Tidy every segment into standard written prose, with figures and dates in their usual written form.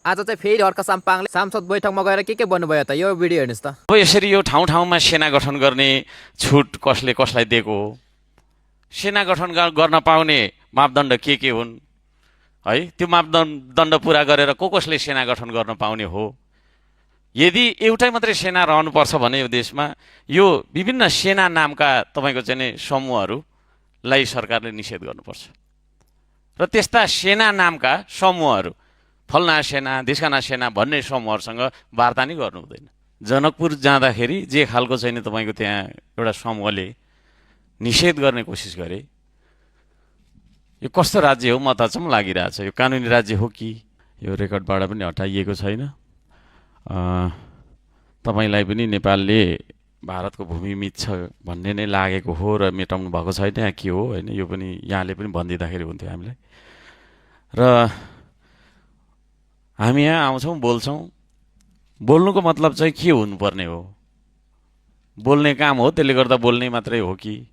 आज चाहिँ फेरि हर्क साम्पाङले सांसद बैठकमा गएर के भन्नुभयो त? यो भिडियो हेर्नुहोस् त। अब यसरी यो ठाउँ ठाउँमा सेना गठन गर्ने छुट कसले कसलाई दिएको हो? सेना गठन गर्न पाउने मापदण्ड के हुन् है? त्यो मापदण्ड पुरा गरेर कसले सेना गठन गर्न पाउने हो? यदि एउटै मात्रै सेना रहनुपर्छ भने यो देशमा यो विभिन्न सेना नामका तपाईँको चाहिँ नि समूहहरूलाई सरकारले निषेध गर्नुपर्छ र त्यस्ता सेना नामका समूहहरू फल्ना सेना ढिस्काना सेना भन्ने समूहहरूसँग वार्ता नै गर्नु हुँदैन। जनकपुर जाँदाखेरि जे खालको चाहिँ नि तपाईँको त्यहाँ एउटा समूहले निषेध गर्ने कोसिस गरे, यो कस्तो राज्य हो म त अचम्म लागिरहेछ। यो कानुनी राज्य हो कि? यो रेकर्डबाट पनि हटाइएको छैन। तपाईँलाई पनि नेपालले भारतको भूमि मिच्छ भन्ने नै लागेको हो र मेटाउनु भएको छैन या के हो होइन? यो पनि यहाँले पनि भनिदिँदाखेरि हुन्थ्यो हामीलाई। र हामी यहाँ आउँछौँ बोल्छौँ, बोल्नुको मतलब चाहिँ के हुनुपर्ने हो? बोल्ने काम हो, त्यसले गर्दा बोल्ने मात्रै हो कि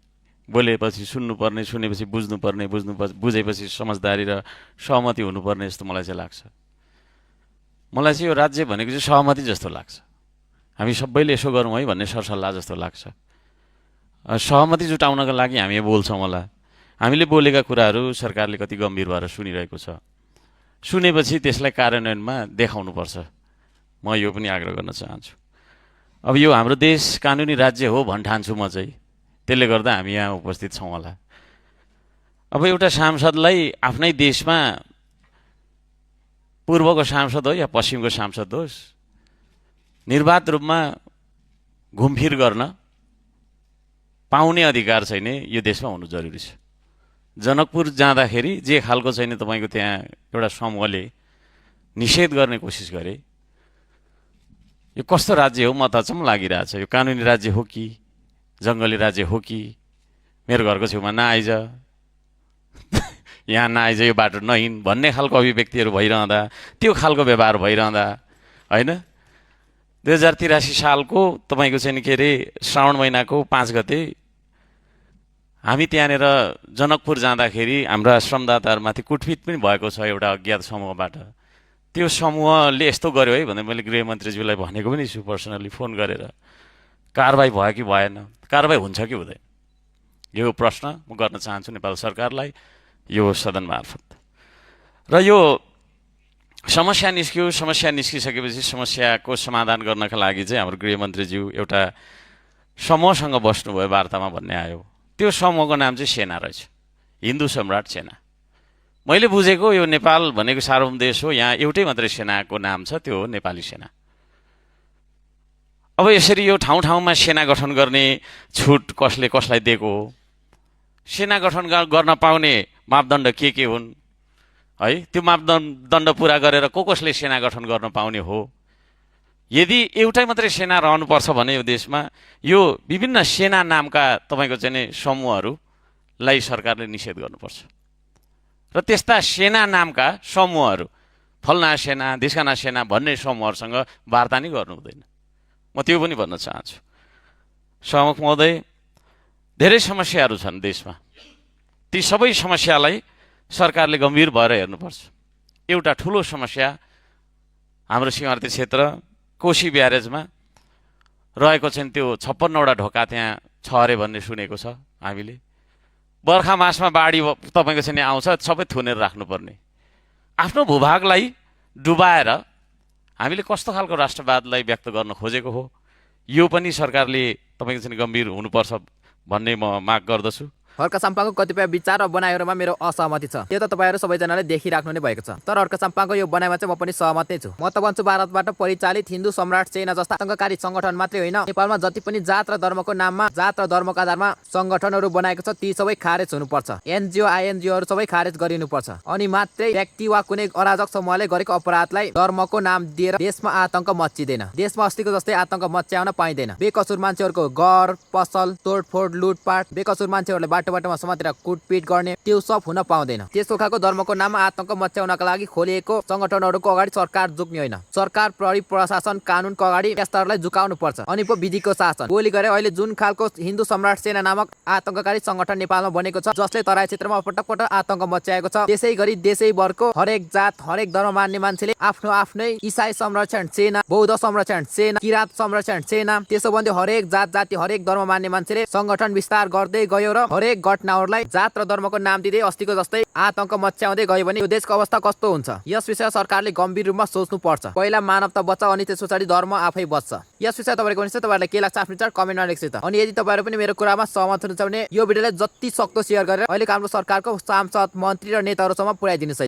बोलेपछि सुन्नुपर्ने, सुनेपछि बुझ्नुपर्ने, बुझेपछि समझदारी र सहमति हुनुपर्ने जस्तो मलाई चाहिँ लाग्छ। मलाई चाहिँ यो राज्य भनेको चाहिँ सहमति जस्तो लाग्छ। हामी सबैले यसो गरौँ है भन्ने सरसल्लाह जस्तो लाग्छ। सहमति जुटाउनका लागि हामी बोल्छौँ होला। हामीले बोलेका कुराहरू सरकारले कति गम्भीर भएर सुनिरहेको छ, सुनेपछि त्यसलाई कार्यान्वयनमा देखाउनुपर्छ। म यो पनि आग्रह गर्न चाहन्छु। अब यो हाम्रो देश कानुनी राज्य हो भन्ठान्छु म चाहिँ, त्यसले गर्दा हामी यहाँ उपस्थित छौँ होला। अब एउटा सांसदलाई आफ्नै देशमा पूर्वको सांसद हो या पश्चिमको सांसद होस्, निर्वाध रूपमा घुमफिर गर्न पाउने अधिकार चाहिँ नि यो देशमा हुनु जरुरी छ। जनकपुर जाँदाखेरि जे खालको चाहिँ नि तपाईँको त्यहाँ एउटा समूहले निषेध गर्ने कोसिस गरे, यो कस्तो राज्य हो म त अचम्म लागिरहेछ। यो कानुनी राज्य हो कि जङ्गली राज्य हो कि? मेरो घरको छेउमा नआइज, यहाँ नआइज, यो बाटो नहिन् भन्ने खालको अभिव्यक्तिहरू भइरहँदा, त्यो खालको व्यवहार भइरहँदा होइन, 2083 सालको तपाईँको चाहिँ के अरे श्रावण महिनाको 5 गते हामी त्यहाँनिर जनकपुर जाँदाखेरि हाम्रा श्रमदाताहरूमाथि कुटपिट पनि भएको छ एउटा अज्ञात समूहबाट। त्यो समूहले यस्तो गर्यो है भनेर मैले गृहमन्त्रीज्यूलाई भनेको पनि छु पर्सनली फोन गरेर। कारबाही भयो कि भएन, कारबाही हुन्छ कि हुँदैन, यो प्रश्न म गर्न चाहन्छु नेपाल सरकारलाई यो सदन मार्फत। र यो समस्या निस्क्यो, समस्या निस्किसकेपछि समस्याको समाधान गर्नका लागि चाहिँ हाम्रो गृहमन्त्रीज्यू एउटा समूहसँग बस्नुभयो वार्तामा भन्ने आयो। त्यो समूहको नाम चाहिँ सेना रहेछ, हिन्दू सम्राट सेना। मैले बुझेको यो नेपाल भनेको सार्वभौम देश हो, यहाँ एउटै मात्रै सेनाको नाम छ, त्यो हो नेपाली सेना। अब यसरी यो ठाउँ ठाउँमा सेना गठन गर्ने छुट कसले कसलाई दिएको हो? सेना गठन गर्न पाउने मापदण्ड के हुन् है? त्यो मापदण्ड पुरा गरेर कसले सेना गठन गर्न पाउने हो? यदि एउटै मात्रै सेना रहनुपर्छ भने यो देशमा यो विभिन्न सेना नामका तपाईँको चाहिँ नि समूहहरूलाई सरकारले निषेध गर्नुपर्छ र त्यस्ता सेना नामका समूहहरू फल्ना सेना ढिस्काना सेना भन्ने समूहहरूसँग वार्ता नै गर्नु हुँदैन। म त्यो पनि भन्न चाहन्छु। सभामुख महोदय, धेरै समस्याहरू छन् देशमा, ती सबै समस्यालाई सरकारले गम्भीर भएर हेर्नुपर्छ। एउटा ठुलो समस्या हाम्रो सीमावर्ती क्षेत्र कोशी ब्यारेजमा रहेको चाहिँ त्यो 56वटा ढोका त्यहाँ छ अरे भन्ने सुनेको छ हामीले। बर्खा मासमा बाढी तपाईँको चाहिँ आउँछ, सबै थुनेर राख्नुपर्ने। आफ्नो भूभागलाई डुबाएर हामीले कस्तो खालको राष्ट्रवादलाई व्यक्त गर्न खोजेको हो? यो पनि सरकारले तपाईँको चाहिँ गम्भीर हुनुपर्छ भन्ने म माग गर्दछु। हर्क साम्पाङको कतिपय विचार र बनाइहरूमा मेरो असहमति छ, त्यो त तपाईँहरू सबैजनाले देखिराख्नु नै भएको छ। तर हर्क साम्पाङको यो बनाइमा चाहिँ म पनि सहमत नै छु। म त भन्छु भारतबाट परिचालित हिन्दू सम्राट सेना जस्ता आतङ्ककारी सङ्गठन मात्रै होइन, नेपालमा जति पनि जात र धर्मको नाममा जात र धर्मको आधारमा सङ्गठनहरू बनाएको छ ती सबै खारेज हुनुपर्छ। एनजिओ आइएनजिओहरू सबै खारेज गरिनुपर्छ। अनि मात्रै व्यक्ति वा कुनै अराजक समूहले गरेको अपराधलाई धर्मको नाम दिएर देशमा आतङ्क मच्चिँदैन। देशमा अस्तिको जस्तै आतङ्क मच्याउन पाइँदैन। बेकसुर मान्छेहरूको घर पसल तोडफोड लुटपाट, बेकसुर मान्छेहरूले बाटो बाटोमा समातेर कुटपिट गर्ने त्यो सब हुन पाउँदैन। त्यस्तो खालको धर्मको नाममा आतंक मच्याउनका लागि खोलिएको संगठनहरूको अगाडि सरकार झुक्ने होइन। सरकार प्रहरी प्रशासन कानुनको अगाडि यस्ताहरूलाई झुकाउनु पर्छ। अनि पो विधिको शासन। गोली गरे अहिले जुन खालको हिन्दू सम्राट सेना नामक आतंककारी संगठन नेपालमा बनेको छ, जसले तराई क्षेत्रमा पटक पटक आतंक मच्याएको छ, त्यसै गरी देशैभरको हरेक जात हरेक धर्म मान्ने मान्छेले आफ्नो आफ्नै इसाई संरक्षण सेना, बौद्ध संरक्षण सेना, किराँत संरक्षण सेना, त्यसो भन्दै हरेक जात जाति हरेक धर्म मान्ने मान्छेले संगठन विस्तार गर्दै गयो र हरेक घटनाहरूलाई जात र धर्मको नाम दिँदै अस्तिको जस्तै आतंक मच्याउँदै गयो भने यो देशको अवस्था कस्तो हुन्छ? यस विषय सरकारले गम्भीर रूपमा सोच्नु पर्छ। पहिला मानवता बच्चा अनि त्यस पछाडि धर्म आफै बच्छ। यस विषय तपाईँको हुन्छ, तपाईँहरूलाई के लाग्छ आफ्नो विचार कमेन्टमा लेख्नुहोस् त। अनि यदि तपाईँहरू पनि मेरो कुरामा सहमत हुनुहुन्छ भने यो भिडियोलाई जति सक्दो सेयर गरेर अहिलेको हाम्रो सरकारको सांसद, मन्त्री र नेताहरूसम्म पुर्याइदिनुहोस् है।